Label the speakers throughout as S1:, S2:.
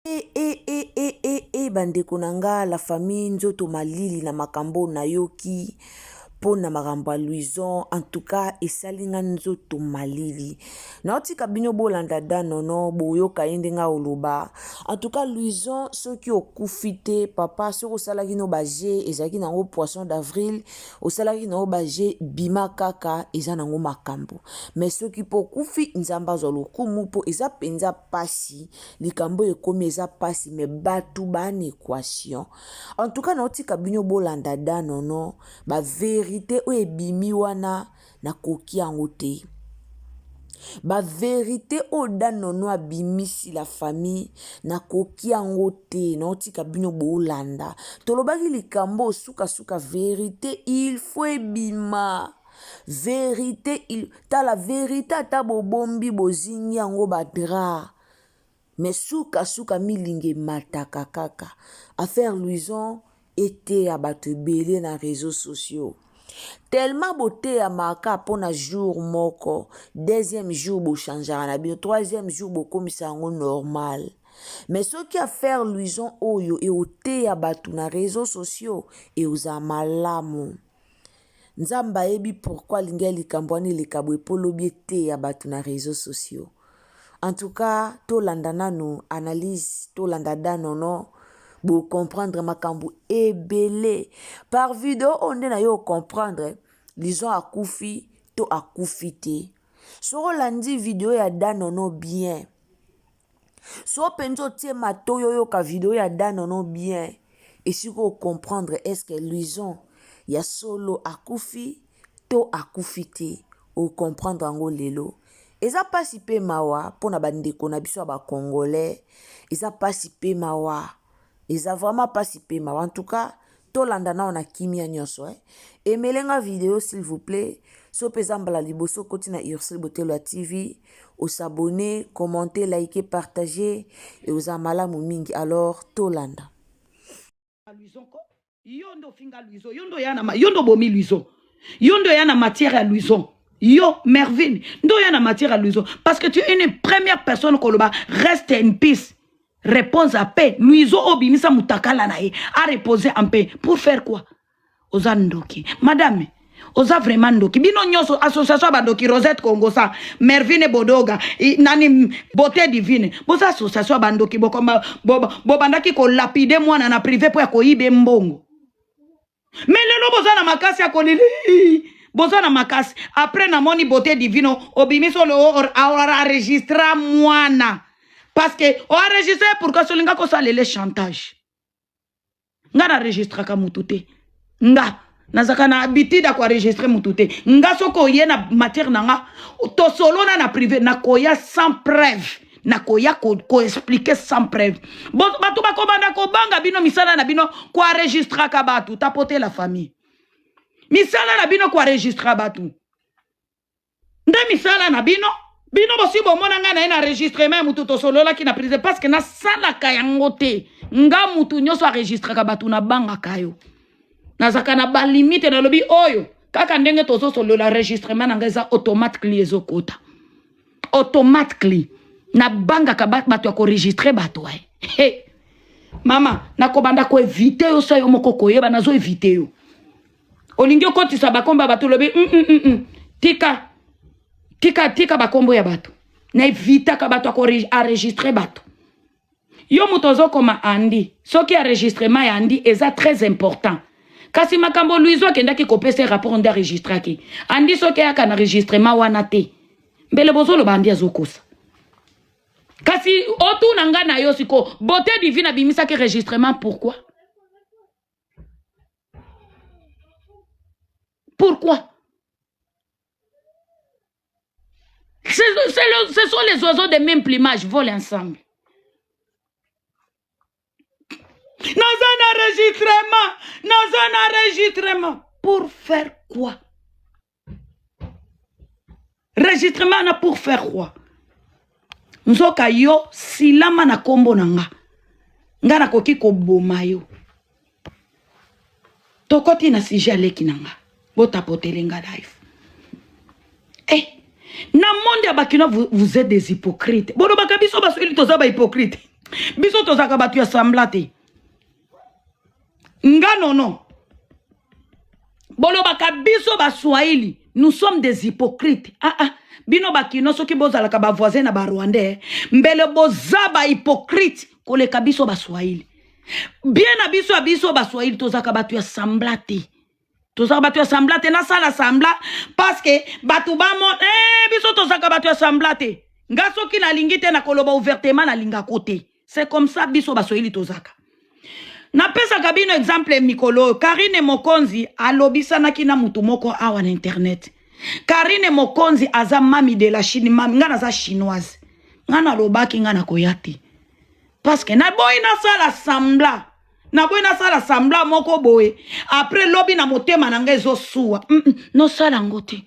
S1: E e e e e e bandeko na nga la famille nzoto malili na makambo nayoki mpo na makambo ya Louison en tout cas esali nga nzoto malili naotika bino bolanda da nono boyoka ye ndenge oloba en tout cas Louison soki okufi te papa soki osalaki no baje ezalaki nango poisson d'avril osalaki nango baje bima kaka eza nango makambo mais soki mpo okufi nzambe azwa lokumu mpo eza mpenza pasi likambo oyo ekomi eza pasi mais batu ba na equation en tout cas naotika bino bolanda da nono ba verite oyo ebimi wana nakoki yango te ba verite oyo da nono abimisi la famille nakoki yango te naotika bino bolanda tolobaki likambo oyo sukasuka verite il faut ebima Verite il tala verite ata bobombi bozingi yango ba drap mais suka suka milinga emataka kaka affaire Louison eteya bato ebele na réseaux sociaux tellement boteyamaka mpo na jour moko deuxième jour bochangeaka na bino troisième jour bokomisa yango normal mais soki affaire Louison oyo eoteya bato na réseaux sociaux eozala malamu Nzambe ayebi pourquoi alingi likambo wana eleka boye mpo lobi eteya bato na réseaux sociaux. En tout cas, tolanda nanu analyse, tolanda da nono bo comprendre makambo ebele par video oyo nde na yo comprendre lison akufi to akufi te. Soki olandi video ya da nono bien So penza otie matoyi oyoka video ya da nono bien esika o comprendre est ce que Louison ya solo akufi to akufi te o comprendre yango lelo eza pasi pe mawa pona ba ndeko na biso ya ba congolais eza pasi pe mawa eza vraiment pasi pe mawa en tout cas tolanda nao na kimia nyonso eh. Emele nga video s'il vous plaît so mpe eza mbala liboso okoti na Ursule Botelo ya TV osabonne commente like partage ekozala malamu mingi alors tolanda.
S2: Luison ko yo nde ofinga Luison yo nde oya na yo nde obomi Luison yo nde oya na matière ya Luison yo Mervine nde oya na matière ya Luison parce que tu es une première personne koloba reste in peace Repose en paix. Luizo obimisa mutakala na ye. A reposer en paix. Pour faire quoi? Oza ndoki. Madame, oza vraiment ndoki. Bino nyoso association ba ndoki Rosette Kongosa, Mervine Bodoga, nani Beauté Divine. Boza association ba ndoki bokomba bobandaki ko lapider mwana na privé po ya koyibe mbongo. Mais lelo boza na makasi ya kolili boza na makasi après namoni beauté divine obimisi olo enregistra mwana parce que oenregistre pourquoi solinga kosalele chantage nga na enregistraka mutu te nga nazalaka na habitude ya koenregistre mutu te nga soki oye na matière na nga tosolona na privé nakoya sans preuve nakoya koexplike ko sans preuve bato bakobanda kobanga bino misala na bino koenregistraka bato tapote la famille misala na bino koenregistra bato nde misala na bino bino bosi bomona ngai na ye na enregistrement ya motu tosololaki na prise parce que nasalaka yango te nga motu nyonso enregistraka bato nabangaka yo nazalaka na balimite nalobi oyo kaka ndenge tozosolola enregistrement na ngai eza automatically ezokota automatically nabangaka bato ya koregistre bato eh. hey. mama nakobanda koevite yo sa yo moko koyeba nazoevite yo olingi okotisa bakombo ya bato olobi mm, mm, mm, mm. tika tika tika bakombo ya bato na evitaka bato ya koenregistre bato Yo moto ozokoma Andy, soki enregistrement ya Andy eza très important. Kasi makambo Luizo akendaki kopesa rapport nde enregistraki. Andy soki ayaka na enregistrement wana te, mbele bozoloba Andy azokosa. Kasi otuna nga na yo siko, beauté divine abimisaki enregistrement pourquoi? Pourquoi? Ce, le, ce sont les oiseaux de même plumage volent ensemble. Naza na enregistrement, naza na enregistrement. Pour faire quoi? Enregistrement na pour faire quoi? Nzoka yo silama na kombo na nga. Nga nakoki koboma yo. Tokoti na sujet ya leki na nga. Botapotele nga live. Eh, na monde ya bakino vous, vous êtes des hypocrites. Bolobaka biso baswahili toza ba hypocrite. Biso tozalaka bato ya semblant te. Nga nono. Bolobaka biso baswahili, nous sommes des hypocrites. Ah ah, bino bakino soki bozalaka ba voisin na ba rwandais, mbele boza ba hypocrite koleka biso baswahili. Bien na biso ya biso baswahili tozalaka bato ya semblant te. Tozalaka bato ya semblant te, nasala semblant parce que bato bamo eh, biso tozalaka bato ya semblant te. Nga soki nalingi te nakoloba ouvertement nalingako te. C'est comme ça biso baswahili tozalaka. Napesaka bino exemple mikolo oyo Karine Mokonzi alobisanaki na mutu moko awa na internet. Karine Mokonzi aza mami de la Chine, mami nga naza chinoise. Nga nalobaki nga nakoya te. Parce que naboyi nasala semblant. Naboyi nasala semblant moko boye. Après lobi na motema na nga ezosuwa. Nosala yango te.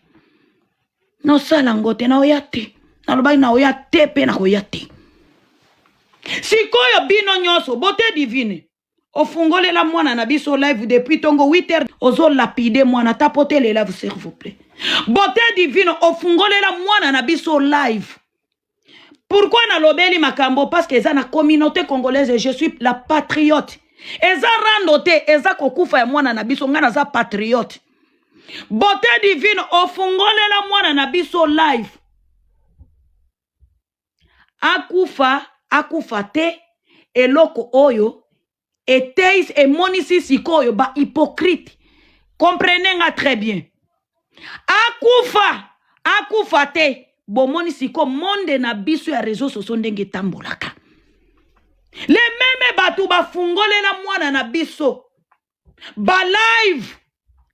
S2: Nosala yango te, naoya te. Nalobaki naoya te pe nakoya te. Sikoyo bino nyonso beauté divine ofungolela mwana na biso live depuis tongo 8 heures ozo lapide mwana tapote le live s'il vous plaît. Beauté divine ofungolela mwana na biso live. Pourquoi nalobeli makambo? Parce que eza na communauté congolaise, je suis la patriote. Eza rando te, eza kokufa ya mwana na biso, nga naza patriote. Beauté divine ofungolela mwana na biso live. Akufa, akufa te, eloko oyo eteis emonisi sikoyo ba hypocrite. Comprenez nga très bien. Akufa, akufa te, bomoni siko monde na biso ya réseaux sociaux ndenge etambolaka. Les mêmes bato bafungolela mwana na biso ba live,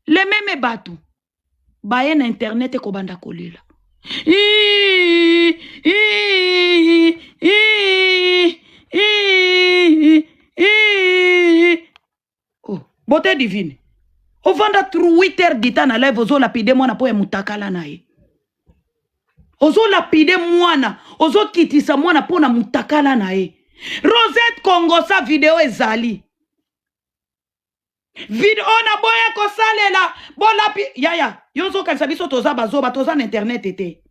S2: les mêmes bato baye na internet kobanda kolela. Oh, beauté divine. Ovanda 8 heures du temps na live ozo lapide mwana po ya mutakala na ye. Ozo lapide mwana, ozo kitisa mwana po na mutakala na ye. Rosette Kongosa video ezali. Video na boya kosalela bolapi yaya yo ozokanisa biso toza bazoba toza na internet te.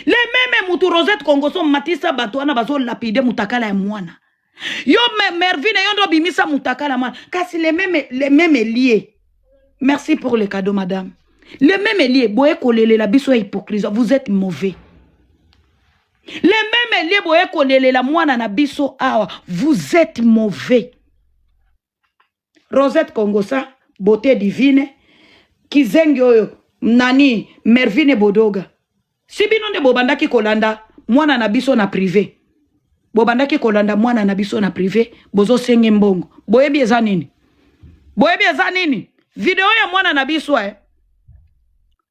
S2: Le meme mutu Rosette Kongoso matisa bato wana bazolapide mutakala ya mwana. Yo Mervine yo ndo bimisa mutakala mwana kasi le meme le meme lié. Merci pour le cadeau madame. Le meme lié boye kolelela biso ya hypocrisie, vous êtes mauvais. Le meme lié boye kolelela mwana na biso awa, vous êtes mauvais. Rosette Kongosa, beauté divine, kizengi oyo nani Mervine Bodoga. Si bino nde bobandaki kolanda mwana na biso na privé. Bobandaki kolanda mwana na biso na privé, bozosenge mbongo. Boyebi eza nini? Boyebi eza nini? Video ya mwana na biso eh.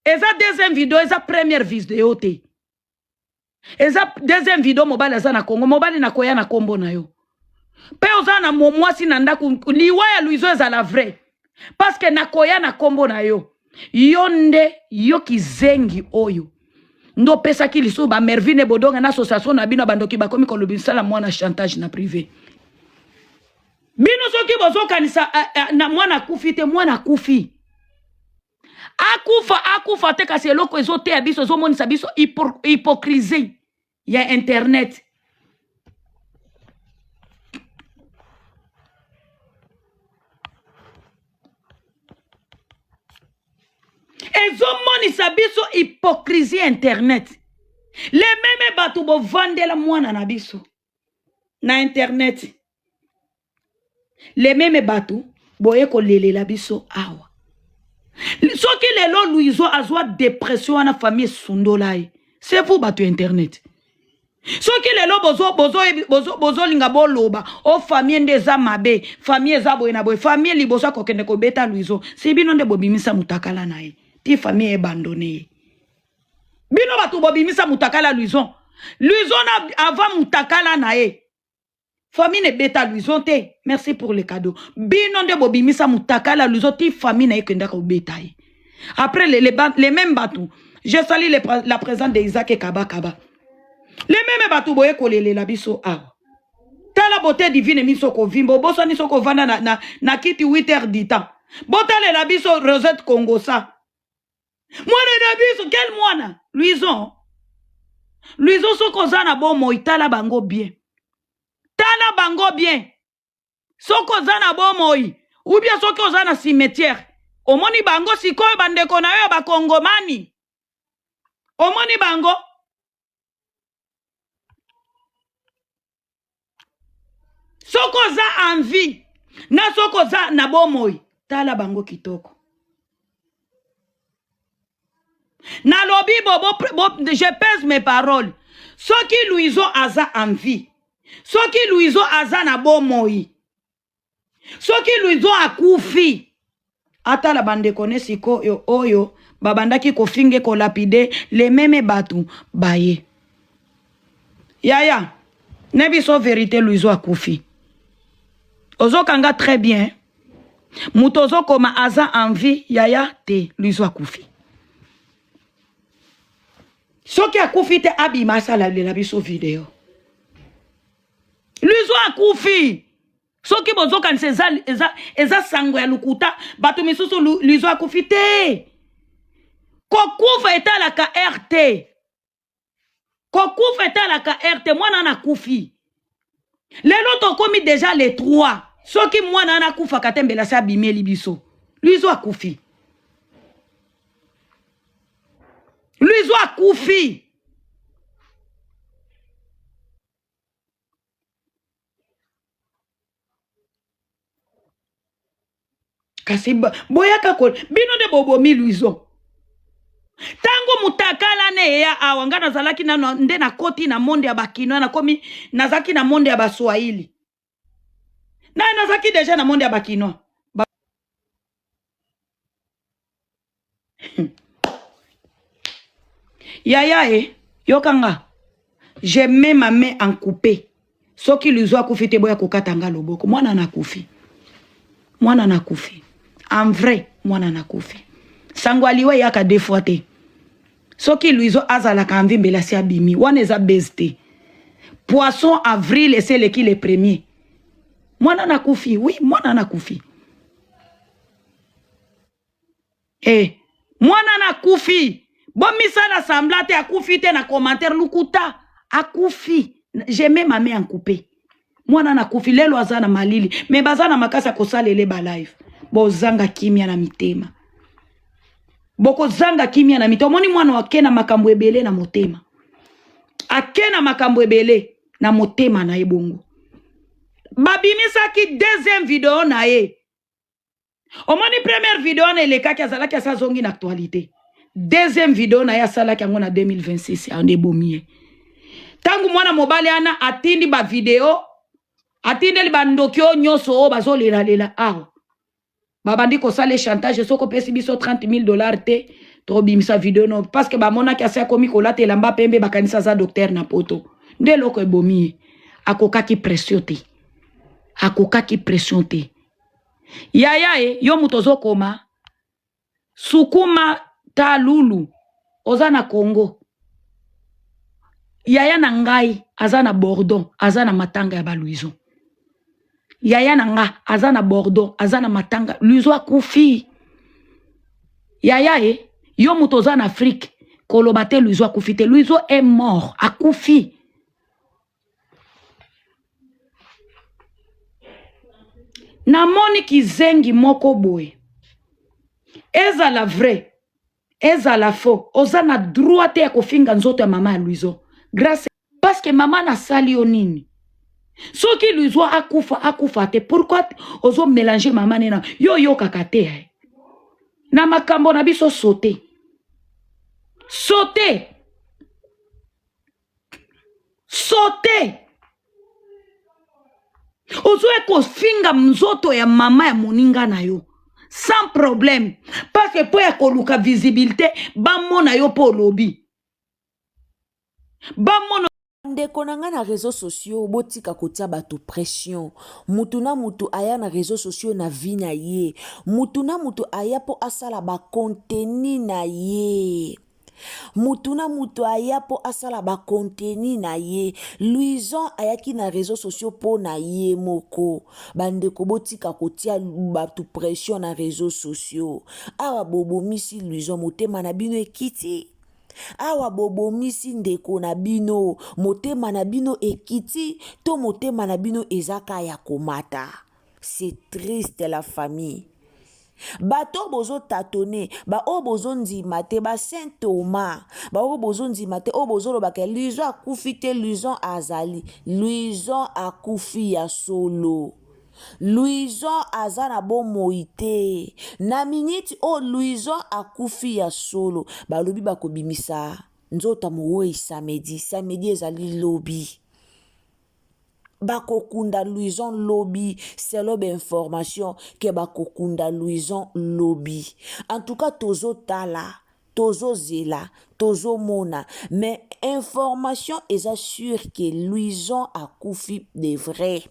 S2: Eza deuxième video, eza première video te. Eza deuxième video mobali aza na Congo, mobali na koya na kombo na yo. Pe oza na mwasi na ndaku, liwa ya Louiso ezala vrai. Parce que na koya na kombo na yo. Yo nde yo kizengi oyo. Ndo pesaki lisusu ba Mervine Bodonga na association na bino bandoki bakomi kolobisala mwana chantage na privé. Bino soki bozokanisa na mwana akufi te, mwana akufi. Akufa, akufa te kasi eloko ezoteya biso, ezomonisa biso hypocrisie ya internet. Ezomonisa biso hypocrisie internet. Le meme bato bovandela mwana na biso na internet. Le meme bato boye kolelela biso awa. Soki lelo Louiso azwa dépression wana famille esundola ye. C'est vous bato ya internet. Soki lelo bozolinga boloba o famille nde eza mabe, famille eza boye na boye, famille liboso akokende kobeta Louiso, si bino nde bobimisa mutakala na ye, ti famille ebandone ye. Bino bato bobimisa mutakala Louison. Louison na avant mutakala na ye. Famille ne beta Louison te. Merci pour le cadeau. Bino nde bobimisa mutakala Louison ti famille na ye kendaka obeta ye. Après les mêmes bato. Je salue la présence de Isaac Kaba Kaba. Les mêmes bato boye kolelela biso awa. Tala beauté divine miso kovimba obosani soko vanda na kiti 8 heures du temps. Botalela biso Rosette Kongosa. Mwana na biso quel mwana? Louison. Louison soko oza na bomoi tala bango bien. Tala bango. bango bien. Soki oza na bomoi ou bien soki oza na cimetière, omoni bango sikoyo bandeko na yo ya bakongomani, omoni bango. Soki oza en vie na soki oza na bomoi, tala bango kitoko. Nalobi bo, bo, bo, je pèse mes paroles. Soki Louison aza en vie, soki Louison aza na bomoi, soki Louison akufi, atala bandeko ne sikoyo oyo babandaki kofinge kolapide le meme bato baye. Yaya, ne biso verite, Louison akufi. Ozokanga très bien. Moto ozokoma aza en vie, yaya te, Louison akufi. Soki akufi te, abima asalalela biso video. Louison akufi. Soki bozokanisa eza, eza, eza sango ya lokuta, bato misusu Louison akufi te. Kokufa etalaka RT. Kokufa etalaka RT. Mwana wana akufi. Lelo tokomi deja le 3. Soki mwana wana akufaka te, mbela se abimeli biso. Louison akufi. Louison akufi. Kasi boyaka ko bino nde bobomi Louison. Ntango mutakala ne eya awa, nga nazalaki nano nde nakoti na monde ya bakinois, nakomi nazalaki na monde ya baswahili, na nazalaki deja na monde ya bakinois. Yaya e, yokanga, je mets ma main en coupé. Soki Louison akufi te, boya kokata nga loboko. Mwana nakufi, mwana nakufi, en vrai mwana nakufi. Sango aliwa eyaka deux fois te. Soki Louison azalaka envie, mbela si abimi. Wana eza base te. Poisson avril eseleki le premier. Mwana nakufi, oui, mwana nakufi. Eh, mwana nakufi. Bomisala semblant te akufi te na commentaire lukuta. Akufi. Je mets ma main en coupé. Mwana nakufi lelo aza na malili, mais baza na makasi ya kosalela ba live. Bozanga kimia na mitema. Bokozanga kimia na mitema. Omoni mwana ake na makambo ebele na motema. Ake na makambo ebele na motema na ye bongo. Babimisaki deuxième video na ye. Omoni première video wana elekaki, azalaki asa azongi na actualité. Deuxième video na ye asalaki yango na 2026, yango nde ebomi ye. Ntango mwana mobali wana atindi ba video, atindeli bandoki oyo nyonso oyo bazolelalela awa, babandi kosala chantage, soki opesi biso 30 000 $ te, tobimisa video no. Parce que bamonaki asi akomi kolata elamba pembe, bakanisi aza docteur na poto. Nde eloko ebomi ye. Akokaki pression te, akokaki pression te. Yaya e, yo moto ozokoma sukuma talulu, oza na Congo. Yaya na ngai aza na Bordeaux, aza na matanga ya baLouison. Yaya na nga aza na Bordeaux, aza na matanga. Louison akufi. Yaya e, yo moto oza na Afrique, koloba te Louison akufi te. Louison est mort, akufi. Namoni kizengi moko boye. Ezala vrai, ezala faux, oza na droit te ya kofinga nzoto ya mama ya Louison Grâce, parce que mama nasali yo nini? Soki Louison akufa, akufa te, pourquoi ozo mélanger mama nena yo? Oyokaka te eh? Na makambo na biso, saute, saute, saute. Ozoya kofinga nzoto ya mama ya moninga na yo sans problème, parce que mpo ya koluka visibilité, bamona yo mpo olobi, bamona.
S1: Ndeko na ngai na réseaux sociaux, botika kotia bato pression. Mutu na mutu aya na réseaux sociaux na vie na ye. Mutu na mutu aya mpo asala bacontenu na ye. Mutu na mutu aya mpo asala bacontenu na ye. Louison ayaki na réseaux sociaux mpo na ye moko. Bandeko, botika kotia bato pression na réseaux sociaux. Awa bobomisi Louison, motema na bino ekiti. Awa bobomisi ndeko na bino, motema na bino ekiti to motema na bino eza ka ya komata? C'est triste la famille. Bato oyo bozo tatone, ba oyo bozo ndima te, ba saint Thomas, ba oyo bozo ndima te, oyo bozo loba ke Luison akufi te, Luison azali. Luison akufi ya solo. Luison aza na bomoi te. Na minute oyo Luison akufi ya solo. Balobi bakobimisa nzoto ya mowei samedi. Samedi ezali lobi. Bakokunda Luison lobi selon ba information ke bakokunda Luison lobi. En tout cas tozotala, tozozela, tozomona mais information eza sur ke Luison akufi de vrai.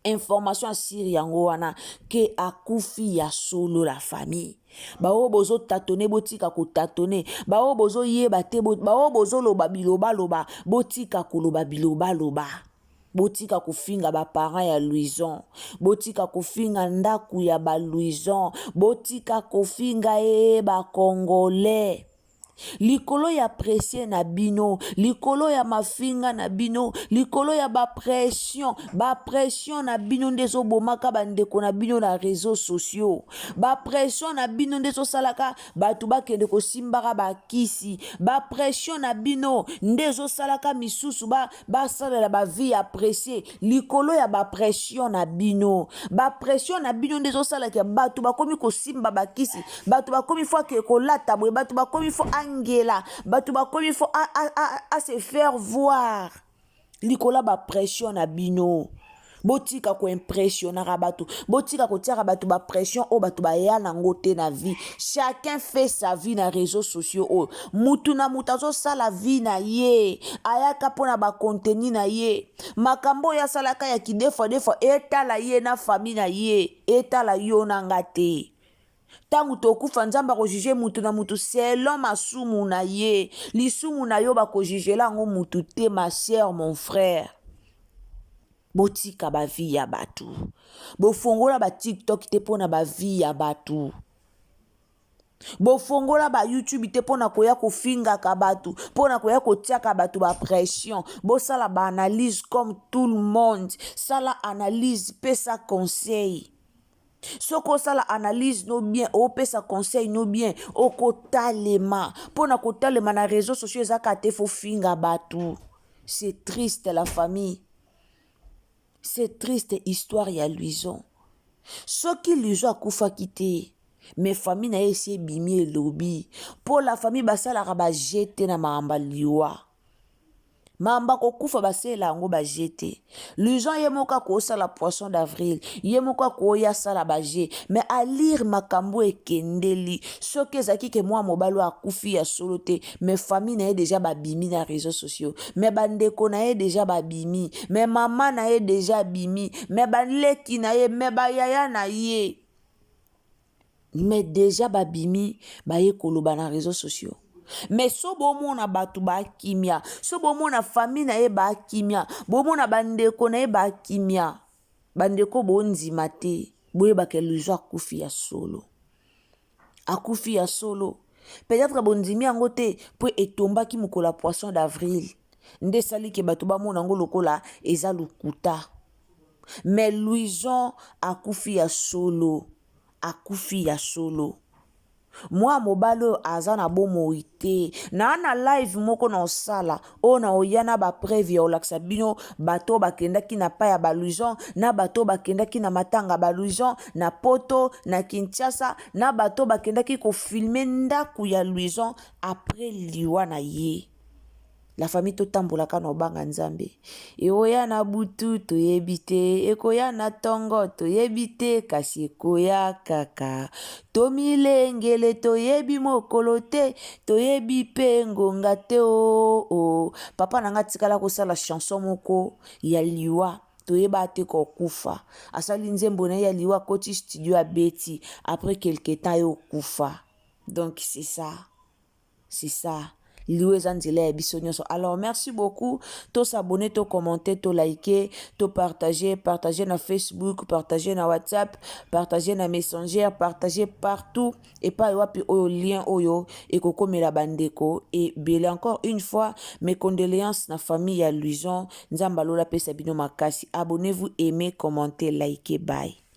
S1: Information asiri yango wana ke akufi ya solo la famille. Baoyo bozo tatone botika kotatone, baoyo bozoyeba te, baoyo bozoloba bilobaloba botika koloba bilobaloba. Botika kofinga ba parents ya Luison, botika kofinga ndaku ya ba Luison, botika kofinga ye ba Congolais. Likolo ya pression na bino, likolo ya mafinga na bino, likolo ya ba pression, ba pression na bino nde ezobomaka bandeko na bino na réseaux sociaux. Ba pression na bino nde ezosalaka bato bakende kosimbaka bakisi. Ba pression na bino nde ezosalaka misusu basalela ba vie ya presse likolo ya ba pression na bino. Ba pression na bino nde ezosalaka bato bakomi kosimba bakisi, bato bakomi fo ake kolata boye, bato bakomi fo angela, bato bakomi fo a se faire voir likolo ya ba pression na bino. Botika koimpressionaka bato, botika kotiaka bato ba pression oyo bato baya nango te na vie. Chacun fait sa vie na réseaux sociaux oyo. Mutu na mutu azosala vie na ye, ayaka mpona ba contenu na ye. Makambo oyo asalaka ya kidefwa defwa etala ye na famille na ye, etala yo na nga te. Ntango tokufa, Nzambe akojuge mutu na mutu selon masumu na ye. Lisumu na yo bakojugela yango mutu te, ma sœur, mon frère. Botika ba vie ya bato. Bofongola ba TikTok te mpona ba vie ya bato. Bofongola ba YouTube te mpona koya kofingaka bato, mpona koya kotiaka bato ba pression. Bosala ba analyse comme tout le monde. Sala analyse, pesa conseil. Soki osala analyse no bien, opesa conseil no bien, okotalema. Mpona kotalema na réseaux sociaux ezaka te fo finga bato. C'est triste la famille. C'est triste histoire ya Luison. Soki Luison akufaki te, mais famille na ye esi ebimi elobi. Mpo la famille basalaka ba jete na makambo ya liwa. Mamba kokufa basalela yango ba jete. Luison ye moko akosala poisson d'avril, ye moko akoya asala ba je, mais alire makambo ekendeli. Soki ezalaki ke mwa mobali oyo akufi ya solo te, mais famille na ye déjà babimi na réseaux sociaux, mais bandeko na ye déjà babimi, mais mama na ye déjà abimi, mais baleki na ye, mais bayaya na ye, mais déjà babimi baye koloba na réseaux sociaux. Mais so bomona bato bakimia, so bomona famille na ye bakimia, bomona bandeko na ye bakimia, bandeko bondima te, boyebaka Luison akufi ya solo. Akufi ya solo. Peut-être bondimi yango te po etombaki mokolo ya poisson d'avril. Nde esali ke bato bamona yango lokola eza lokuta. Mais Luison akufi ya solo. Akufi ya solo. Mwa mobali oyo aza na bomoi te. Na na live moko na osala oyo na oya na ba preuve ya olakisa bino bato bakendaki na pa ya ba Luison, na bato bakendaki na matanga ba Luison na Poto, na Kinshasa, na bato bakendaki kofilme ndako ya Luison après liwa na ye. La famille totambolaka na obanga Nzambe. Ekoya na butu toyebi te, ekoya na tongo toyebi te, kasi ekoya kaka. Tomilengele toyebi mokolo te, toyebi pe ngonga te o o. Papa na nga atikala kosala chanson moko ya liwa, toyeba te kokufa. Asali nzembo na ye ya liwa, akoti studio abeti, après quelque temps ye okufa. Donc c'est ça. C'est ça. Liwa eza nzela ya biso nyonso. Alors merci beaucoup. To s'abonner, to commenter, to liker, to partager, partager na Facebook, partager na WhatsApp, partager na Messenger, partager partout epai wapi oyo lien oyo ekokomela bandeko ebele. Encore une fois, mes condoléances na famille ya Louison. Nzambe alola apesa bino makasi. Abonnez-vous, aimez, commentez, likez. Bye.